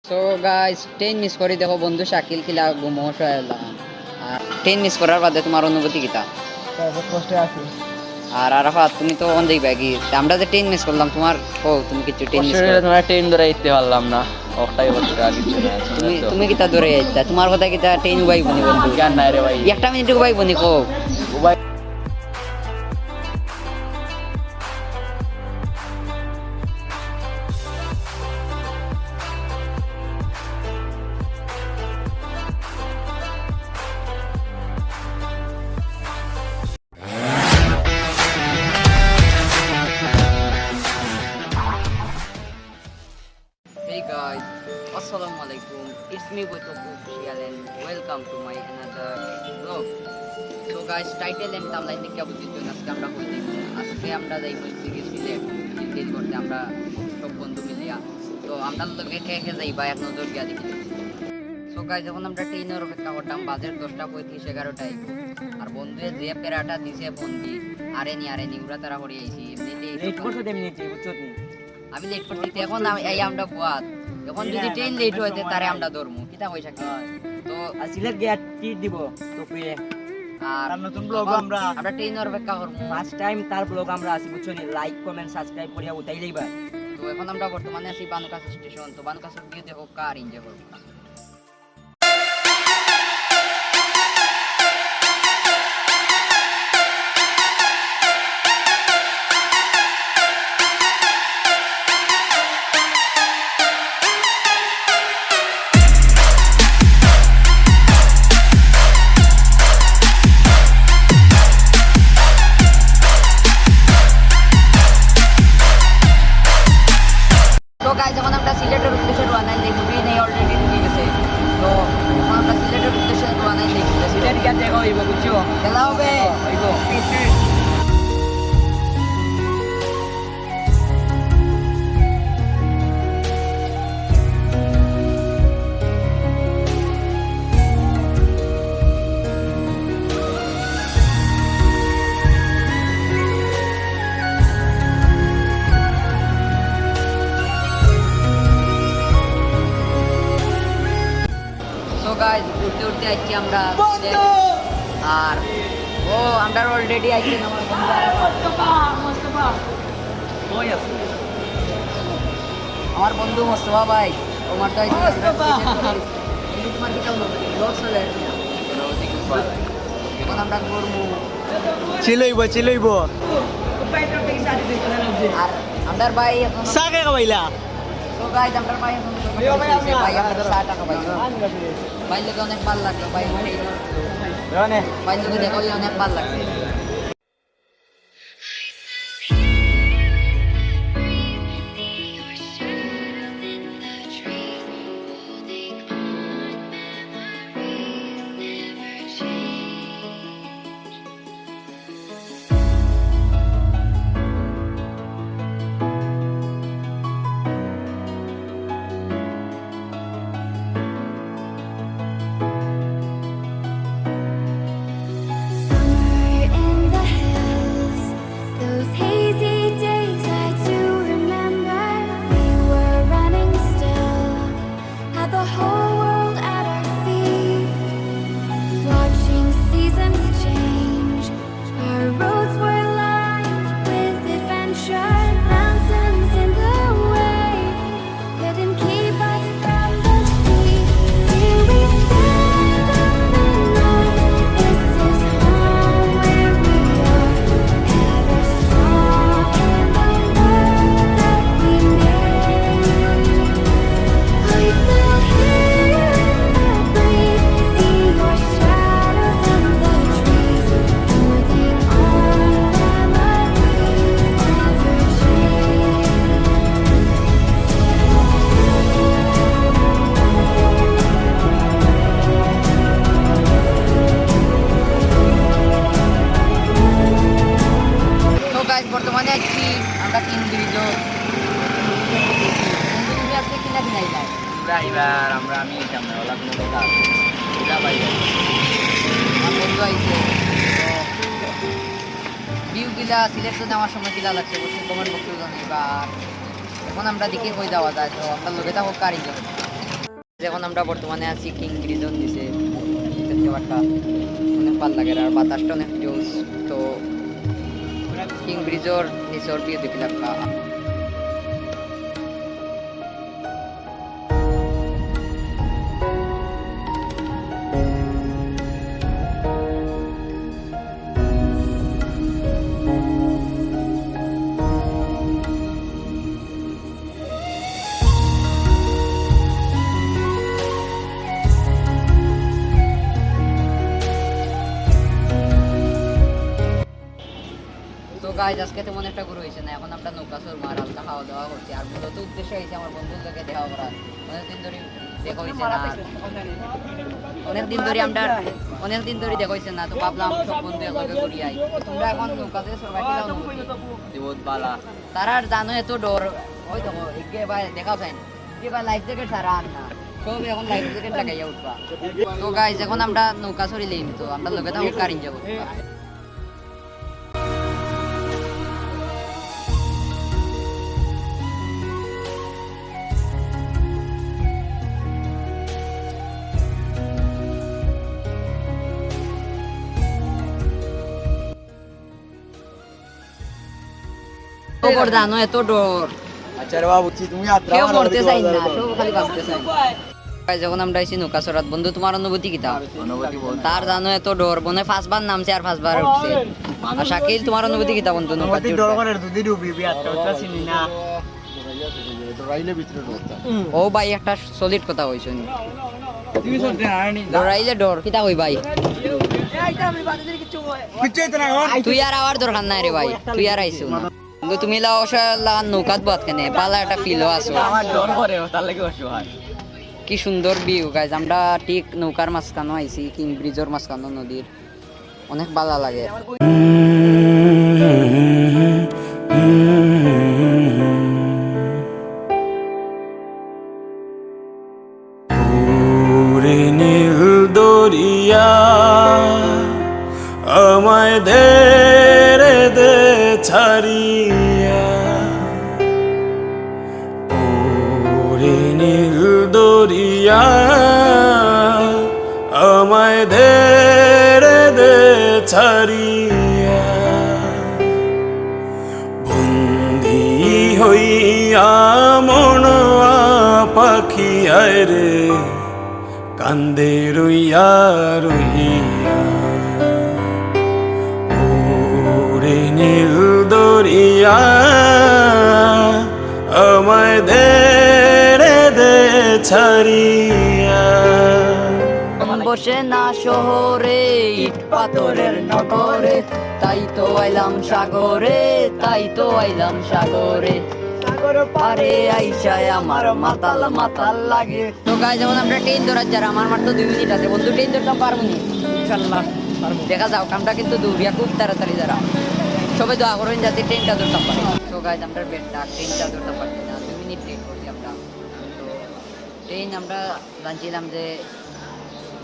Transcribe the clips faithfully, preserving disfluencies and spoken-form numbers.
তো guys, train miss করি দেখো বন্ধু শাকিল কিলা ঘুমো শোয়ালা। আর ট্রেন মিস করার বাদে তোমার অনুভূতি কিতা? বহুত কষ্টে আছি। আর আরাফাত, তুমি তো অখন যাইবা কি? আমরা যে ট্রেন মিস করলাম, তোমার কও, তুমি কিছু ট্রেন মিস কষ্ট হইলে করো। তোমার ট্রেন ধরে আইতে পারলাম না, ওটাই কষ্ট, আর কিছু না। তুমি, তো তুমি কিতা ধরে আইতা? তোমার কথা কিতা ট্রেন উবাইবো নি বন্ধু? জ্ঞান নাই রে ভাই। একটা মিনিট উবাইবো নি কও? উবাই Hey guys, আসসালামু আলাইকুম। It's me Boytoku Official and welcome to my another vlog. So guys, title and thumbnail দেখিয়া বুঝি যাইছো আজকে আমরা কই যাইমু। আজকে আমরা যাইমু হচ্ছে গিয়া সিলেট, সিলেট করতে আমরা সব বন্ধু মিলিয়া। তো আমরার লগে কে কে যাইবা এক নজর গিয়া দেখি। So guys, এখন আমরা ট্রেনর অপেক্ষা করতাম, বাজের দশটা পঁয়ত্রিশ, এগারোটায়। আর বন্ধুয়ে যে প্যারাটা দিছে ফোন দি, আরে নি, আরে নি, উড়া তারা করি আইছি। এমনিতেই লেট করছো তেমনি যে, বুঝছো নি? আমি লেট করছি, তো এখন আমি, এই আমরা বুয়াত। এখন যদি ট্রেন লেট হয়, তে তারে আমরা ধরমু। কিতা কইছ শাকিল? তো আর সিলেট গিয়া ট্রিট দিব, তো পেয়ে। আর তার নতুন ব্লগ এখন আমরা আমরা ট্রেনর অপেক্ষা করমু। ফার্স্ট টাইম তার ব্লগ আমরা আছি, বুঝছো নি? লাইক, কমেন্ট, সাবস্ক্রাইব করিয়া উঠাই লইবা। তো এখন আমরা বর্তমানে আছি বানুকাছড়ি স্টেশন। তো বানুকাছড়ি গিয়া দেখো কার এনজয় করবো। তো গাইস, এখন আমরা সিলেটের উদ্দেশ্যে রওনা দিই, ট্রেন এই অলরেডি ঢুকে গেছে। তো এখন আমরা সিলেটের উদ্দেশ্যে রওনা দিই। সিলেট গিয়া দেখা হইব, বুঝছো? খেলা হবে। হইব। So guys, উঠতে উঠতে আইছি আমরা। আর ও, আমরা অলরেডি আইছি আমার বন্ধু। কই আছে? আমার বন্ধু মোস্তফা ভাই, ও মাত্র আইছে। মোস্তফা। বন্ধু, তোমার কি কেমন? ব্লগ চলে আর কি না? মোটামুটি খুব ভালো। এখন আমরা করবো। চিল অইবো, চিল অইবো। আর আমরার ভাই এখন চা কে খাবাইলা? তো গাইস, আমরার ভাই এখন ভাই এখন চা টা খাবাইছে। ভাই লোকে অনেক ভালো লাগলো, ভাই। ভাই লোকে দেখা হইয়া অনেক ভালো লাগছে। Summer in the hills, those hazy days I do remember. We were running still, had the whole world at our feet, watching seasons change. Our roads were lined with adventure, mountains in the way, couldn't keep us from the sea. Here we stand on the north, this is home where we are, ever strong in the world that we made. I still hear in the breeze, see your shadows in the trees, holding on memories never change. So guys, বর্তমানে আছি আমরা তিন ব্রিজও। বন্ধু, তুমি আজকে কিনা কিনা আইলায়? আমরা এবার, আমরা, আমি সামনে ওলা কোনো কথা আছে। ওলা ভাই। আমার বন্ধু আইছে। তো ভিউ কিলা, সিলেট তো যাওয়ার সময় কিলা লাগছে, অবশ্যই কমেন্ট বক্সে জানাইবা। আর এখন আমরা দেখি কই যাওয়া যায়, তো আমরা লগে থাকো কার এনজয়। এখন আমরা বর্তমানে আছি কিং ব্রিজর নিচে, দেখতে পারতা অনেক ভালা লাগের, আর বাতাসটা অনেক জোস। তো কিং ব্রিজর নিচর ভিউ দেখিলাম। তো গাইজ, আজকে তেমন একটা ঘুরা অইছে না। এখন আমরা নৌকা চড়মু আর হালকা খাওয়া দাওয়া করছি। আর মূলত উদ্দেশ্য অইছে আমার বন্ধুর লগে দেখা করা। অনেকদিন ধরি দেখা অইছে না। অনেকদিন ধরি আমরা, অনেকদিন ধরি দেখা অইছে না, তো ভাবলাম সব বন্ধু একলগে ঘুরি আই। তোমরা এখন নৌকাতে চড়বা, কিতা অনুভূতি? বহুত ভালা। তারার জানো এত ডর, ওই দেখো, একে ভাই দেখাও চাই না, একে ভাই লাইফ জ্যাকেট ছাড়া আর না, সব এখন লাইফ জ্যাকেট লাগাইয়া উঠবা। তো গাইজ, এখন আমরা নৌকা চড়িলিমু, তো আমরার লগে থাকো, কারিন যাবো। খবর জানো, এত ডর। আচ্ছা রে বাবু, তুমি আত্রা কেউ মারো, মরতে চাই না, সব খালি বাঁচতে চাই। ভাই, যখন আমরা আইছি নৌকা চড়াত, বন্ধু, তোমার অনুভূতি কিতা? অনুভূতি বহুত। তার জানো এত ডর, মনে পাঁচবার নামছে আর পাঁচবার উঠছে। আর শাকিল, তোমার অনুভূতি কিতা বন্ধু, নৌকা অনুভূতি চড়তে? ডর করে যদি ডুবি, আর তো চিনি না। ডরাইলে ভিতরে ডর। ও ভাই, একটা সলিড কথা কইছো নি। তুমি সব জানি না। ডরাইলে ডর, কিতা কই ভাই? কিচ্ছু অইতো না, এখন। তুই আর আওয়ার দরকার নাই রে ভাই, তুই আর আইছো না। কিন্তু তুমি লাও অসহায় লাখান নৌকাত বওয়াত কেনে, ভালা একটা ফিলও আছো। আমার ডর করে, তার লাগি অসহায়। কি সুন্দর ভিউ গাইজ, আমরা ঠিক নৌকার মাঝখানো আইছি, কিং ব্রিজর মাঝখানো নদীর। অনেক ভালা লাগে। ওরে নীল দরিয়া, আমায় দে রে দে ছাড়িয়া। ওরে নীল দরিয়া, আমায় দে রে দে ছাড়িয়া। বন্দি হইয়া মনওয়া পাখি আয় রে, কান্দে রইয়া রইয়া। ওরে নীল দরিয়া, আমায় দে রে দে ছাড়িয়া। মন বসে না শহরে, ইট পাথরের নগরে, তাই তো আইলাম সাগরে, তাই তো আইলাম সাগরে। সাগর পারে আইসায় আমার মাতাল মাতাল লাগে। তো গাইজ, এখন আমরা ট্রেন ধরার যারা, আমার মাত্র দুই মিনিট আছে। বন্ধু, ট্রেন ধরতাম পারবো নি? ইনশাল্লাহ পারবো। দেখা যাউক, আমরা কিন্তু দৌড়িয়া খুব তাড়াতাড়ি যারা। সবে দোয়া করইন যাতে ট্রেনটা ধরতাম পারি। তো গাইজ, আমরা বেটা ট্রেনটা ধরতাম পারছি না, দুই মিনিট লেট করছি আমরা। তো ট্রেন আমরা জানছিলাম যে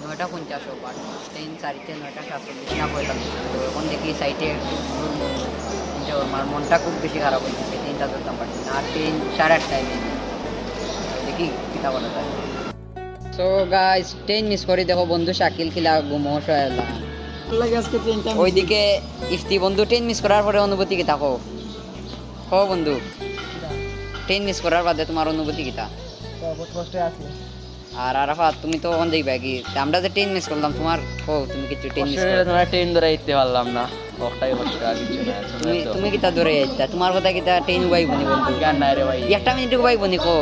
নয়টা পঞ্চাশ ও, but ট্রেন ছাড়িছে নয়টা সাতচল্লিশ না পঁয়তাল্লিশ। তো এখন দেখি সাইডে একটু ঘুরমু, enjoy করমু। আর মনটা খুব বেশি খারাপ অইগেছে, ট্রেনটা ধরতাম পারছি না। আর ট্রেন সাড়ে আটটায় নেই, তো দেখি কিতা করা যায়। So গাইজ, ট্রেন মিস করি দেখো বন্ধু শাকিল কিলা ঘুমো শোয়ালা। লাগে আজকে ট্রেনটা miss। ওইদিকে ইফতি বন্ধু, ট্রেন মিস করার পরে অনুভূতি কিতা কও? কও বন্ধু, ট্রেন মিস করার বাদে তোমার অনুভূতি কিতা? তো বহুত কষ্টে আছি। আর আরাফাত, তুমি তো অখন যাইবায় গি? তে আমরা যে ট্রেন মিস করলাম, তোমার কও, তুমি কিছু ট্রেন মিস কষ্ট করো। অইলে তোমার ট্রেন ধরে আইতে পারলাম না, ওটাই কষ্ট, আর কিছু না। তুমি, তো তুমি কিতা ধরে আইতা? তোমার কথা কিতা ট্রেন উবাইবো নি বন্ধু? গান নাই রে ভাই। একটা মিনিট উবাইবো নি কও?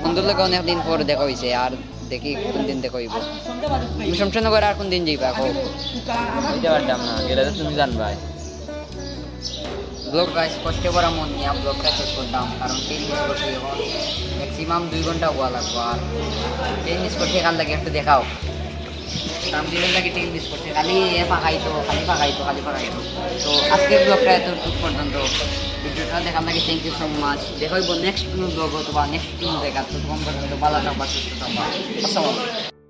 বন্ধুর লগে অনেক দিন পর দেখা অইছে, আর দেখি কোন দিন দেখা অইবো। তুমি শমশেরনগর আর কোন দিন যাইবা কও? কইতে পারতাম না, গেলে তো তুমি জানবায়। Vlog গাইজ, কষ্টে ভরা মন নিয়া vlogটা শেষ করতাম, কারণ ট্রেন মিস করছি। এখন maximum দুই ঘন্টা হওয়া লাগবো, আর ট্রেন মিস করছি, এখান লাগে একটু দেখাও। সামদিনের লাগি ট্রেন মিস করছি, খালি এ ফাঁকাইতো, খালি ফাঁকাইতো, খালি ফাঁকাইতো। তো আজকের vlogটা এতটুকু পর্যন্ত। ভিডিওটা দেখার লাগি thank you so much। দেখা অইবো next কোনো vlog অথবা next কোনো জায়গা। ততক্ষণ পর্যন্ত ভালো থাকবা, সুস্থ থাকবা। আসসালামু আলাইকুম।